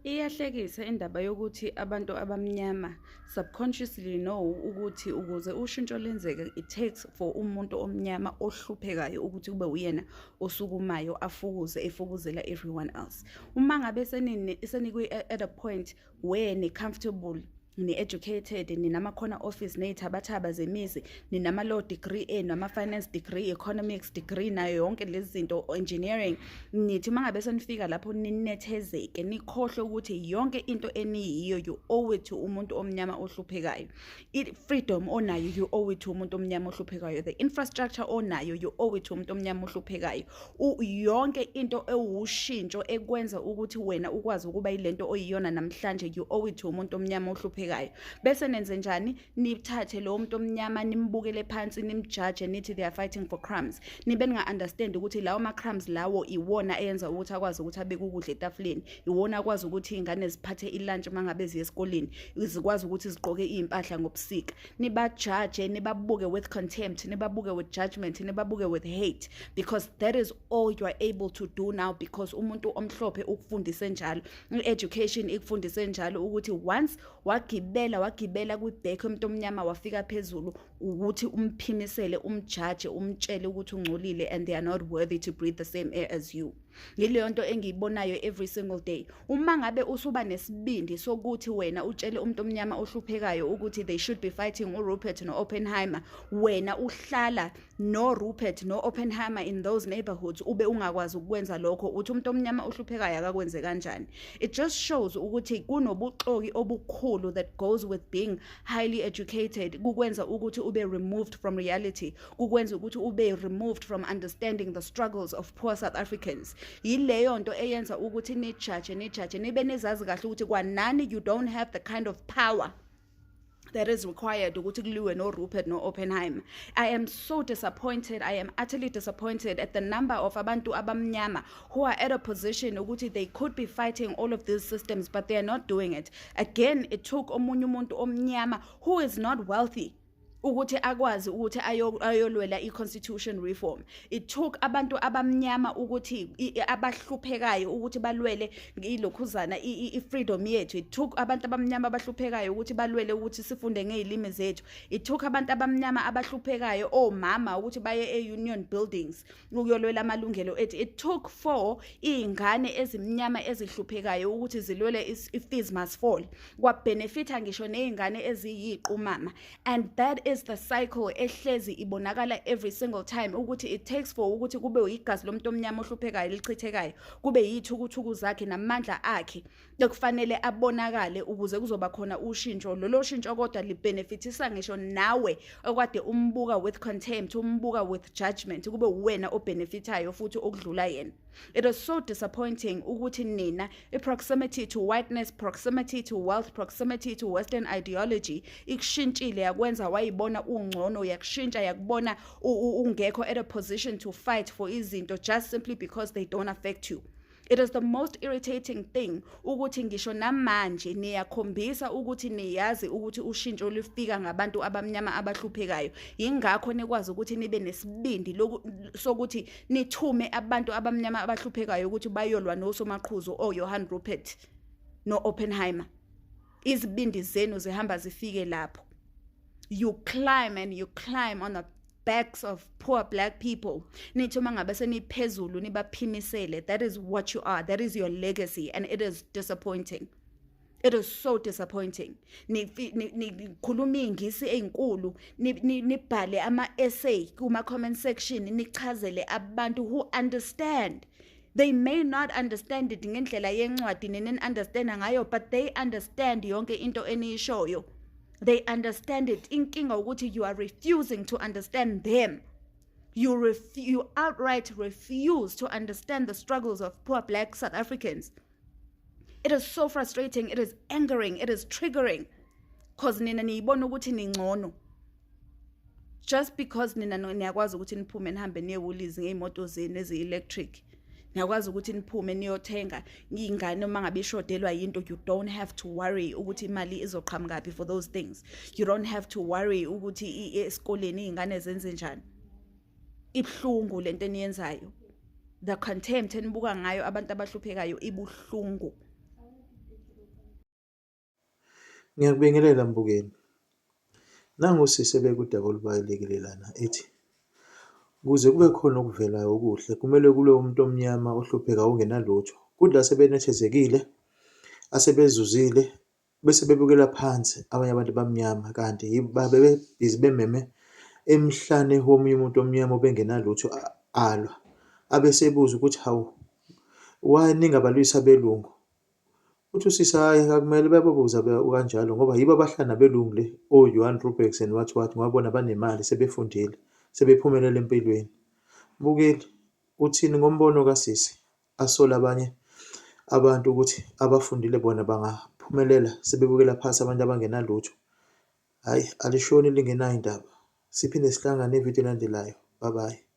Iyahlekisa indaba yokuthi abantu abamnyama subconsciously know ukuthi ukuze ushintsho lenzeke, it takes for umuntu omnyama ohluphekayo ukuthi kube uyena osukumayo, afukuze, efukuzela everyone else. Uma ngabe senikwi at a point where ni-comfortable, ni-educated, ninama-corner office, ney'thabathaba zemizi, ninama-law degree enu, ama-finance degree, economics degree, nayo yonke lezi zinto, engineering, nithi uma ngabe senifika lapho ninethezeke, nikhohlwe ukuthi yonke into eniyiyo you owe it to umuntu omnyama ohluphekayo. I-freedom onayo, you owe it to umuntu omnyama ohluphekayo. The infrastructure onayo, you owe it to umuntu omnyama ohluphekayo. Yonke into ewushintsho ekwenza ukuthi wena ukwazi ukuba yilento oyiyona namhlanje, you owe it to umuntu omnyama ohluphekayo. Bese nenze njani? Nithathe lo muntu omnyama, nimbukele phansi, nimjaje, nithi they are fighting for crumbs. Nibe ninga-understand ukuthi lawo ma-crumbs lawo iwona eyenza ukuthi akwazi ukuthi abeke ukudla etafuleni, iwona akwazi ukuthi iy'ngane ziphathe ilantshi uma ngabe ziye esikoleni, zikwazi ukuthi zigqoke iy'mpahla ngobusika. Nibajaje, nibabuke with contempt, nibabuke with judgment, nibabuke with hate, because that is all you are able to do now, because umuntu omhlophe ukufundise njalo, i-education ikufundise njalo, ukuthi once wagibela, wagibela kwi-back yomuntu omnyama, wafika phezulu, ukuthi umphimisele, umjaje, umtshele ukuthi ungcolile and they are not worthy to breathe the same air as you. Yileyo nto engiyibonayo every single day. Uma ngabe usuba nesibindi sokuthi wena utshele umuntu omnyama ohluphekayo ukuthi they should be fighting uRupert no-Oppenheimer, wena uhlala no-Rupert no-Oppenheimer in those neighborhoods, ube ungakwazi ukwenza lokho, uthi umuntu omnyama ohluphekayo akakwenze kanjani? It just shows ukuthi kunobuxoki obukhulu that goes with being highly educated. Kukwenza ukuthi ube removed from reality, kukwenza ukuthi ube removed from understanding the struggles of poor South Africans. Yileyo nto eyenza ukuthi nijaje, nijaje, nibe nizazi kahle ukuthi kwanani you don't have the kind of power that is required ukuthi kuliwe no-Rupert no-Oppenheimer. I am so disappointed. I am utterly disappointed at the number of abantu abamnyama who are at a position ukuthi they could be fighting all of these systems, but they are not doing it. Again, it took omunye umuntu omnyama who is not wealthy ukuthi akwazi ukuthi ayolwela i-constitution reform. It took abantu abamnyama ukuthi abahluphekayo ukuthi balwele ilokhuzana, i-freedom yethu. It took abantu abamnyama abahluphekayo ukuthi balwele ukuthi sifunde ngezilimi zethu. It took abantu abamnyama abahluphekayo, omama, ukuthi baye e-Union Buildings ukuyolwela amalungelo ethu. It took for iy'ngane ezimnyama ezihluphekayo ukuthi zilwele i-Fees Must Fall, kwabenefitha ngisho ney'ngane eziyiqumama. And that is the cycle ehlezi ibonakala every single time, ukuthi it takes for ukuthi kube igazi lomuntu omnyama ohluphekayo lichithekayo, kube yithukuthuku zakhe namandla akhe ekufanele abonakale ukuze kuzoba khona ushintsho. Lolo shintsho kodwa libenefitisa ngisho nawe okade umbuka with contempt, umbuka with judgment, kube uwena obenefitayo futhi okudlula yena. It is so disappointing ukuthi nina, i-proximity to whiteness, proximity to wealth, proximity to Western ideology ikushintshile, yakwenza wayibona ungcono, yakushintsha, yakubona ungekho at a position to fight for izinto just simply because they don't affect you. It is the most irritating thing ukuthi ngisho namanje niyakhombisa ukuthi niyazi ukuthi ushintsho lufika ngabantu abamnyama abahluphekayo. Yingakho nikwazi ukuthi nibe nesibindi sokuthi nithume abantu abamnyama abahluphekayo ukuthi bayolwa nosomaqhuzu oJohann Rupert no-Oppenheimer. Izibindi zenu zihamba zifike lapho. You climb and you climb on the backs of poor black people. Nithi uma ngabe seniphezulu nibaphimisele. That is what you are. That is your legacy, and it is disappointing. It is so disappointing. Nikhuluma iy'ngisi ey'nkulu, nibhale ama-essay kuma-comment section, nichazele abantu who understand. They may not understand it ngendlela yencwadi neni-understanda ngayo, but they understand yonke into eniyishoyo. They understand it. Inkinga ukuthi you are refusing to understand them. You outright refuse to understand the struggles of poor black South Africans. It is so frustrating. It is angering. It is triggering, 'cause nina niyibona ukuthi ningcono just because nina niyakwazi ukuthi niphume, nihambe niye Woolies ngey'moto zenu ezi-electric. Niyakwazi ukuthi niphume niyothenga. Ingane uma ngabe ishodelwa yinto, you don't have to worry ukuthi imali izoqhamukaphi for those things. You don't have to worry ukuthi esikoleni iy'ngane zenze njani. Ibuhlungu lento eniyenzayo. The contempt enibuka ngayo abantu abahluphekayo ibuhlungu. Ngiyakubingelela mbukeli. Nangu usisi ebeka udaba olubalulekile lana ethi, ukuze kube khona okuvelayo okuhle kumele kulwe umuntu omnyama ohluphekayo ongenalutho. Kuthi la sebenethezekile, asebezuzile bese bebukela phansi abanye abantu abamnyama kanti bebebhizi bememe emhlane womunye umuntu omnyama obengenalutho alwa. Abe esebuza ukuthi, hawu, why ningabalwisi abelungu? Uthi usisi, hhayi, akumele bababuze kanjalo ngoba yibo abahlala nabelungu le o-Johan Rupert and what what ngoba bona banemali sebefundile sebephumelele empilweni. Mbukeli, uthini ngombono kasisi asola abanye abantu ukuthi abafundile bona bangaphumelela sebebukela phansi abantu abangenalutho? Hhayi, alishoni lingenayo indaba. Siphinde sihlangane evidweni elandelayo. Bye bye.